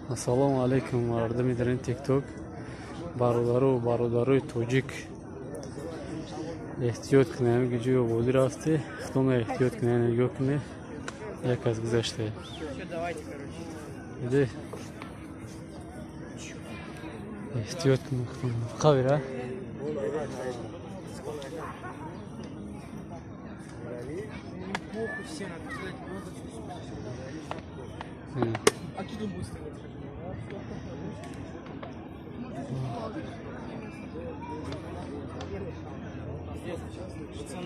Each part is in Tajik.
Ассалому алайкум, мардуми дар ин ТикТок, бародару бародарои тоҷик, эҳтиёт кунед. Ҳамин ки ҷои ободӣ рафте, худтонро эҳтиёт кунед. Нигоҳ кунед, як кас гузашта. Иде, эҳтиёт кунед худтонро. Қавира. А что там будет стоять?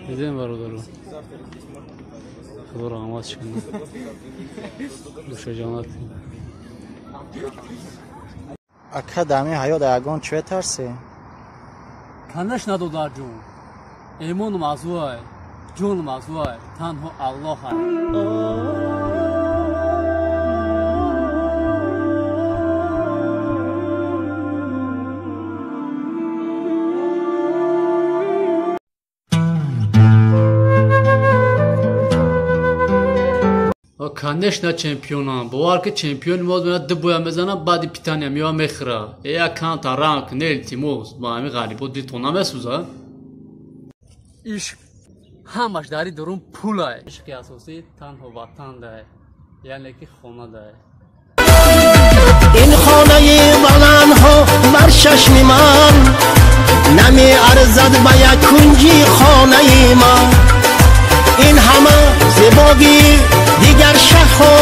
Идем, бародару. Худо раҳматш кунад. Гӯшаҷонат. Ака, дар ҳамин ҳаёт ягон чӣ тарсӣ? Канаш надодарҷон. Эмоном аз ӯай, ҷоном аз ӯай, танҳо Аллоҳ ай. Конечно, чемпионам. Бовар ки чемпиони мо ду боя мезанам, баъди питания мева мехӯра. Э, канта ранг не, илтимос. Ба ҳамин ғарибо дилтон намесӯза? Ишқ ҳамаш дари дурун пулай. Ишқи асосӣ танҳо ватан дай, яъне ки хона дай. Ин хонаи баландҳо бар чашми ман намеарзад ба як кунҷи хонаи ман. Ин ҳама зебогӣ дигар шаҳрҳо.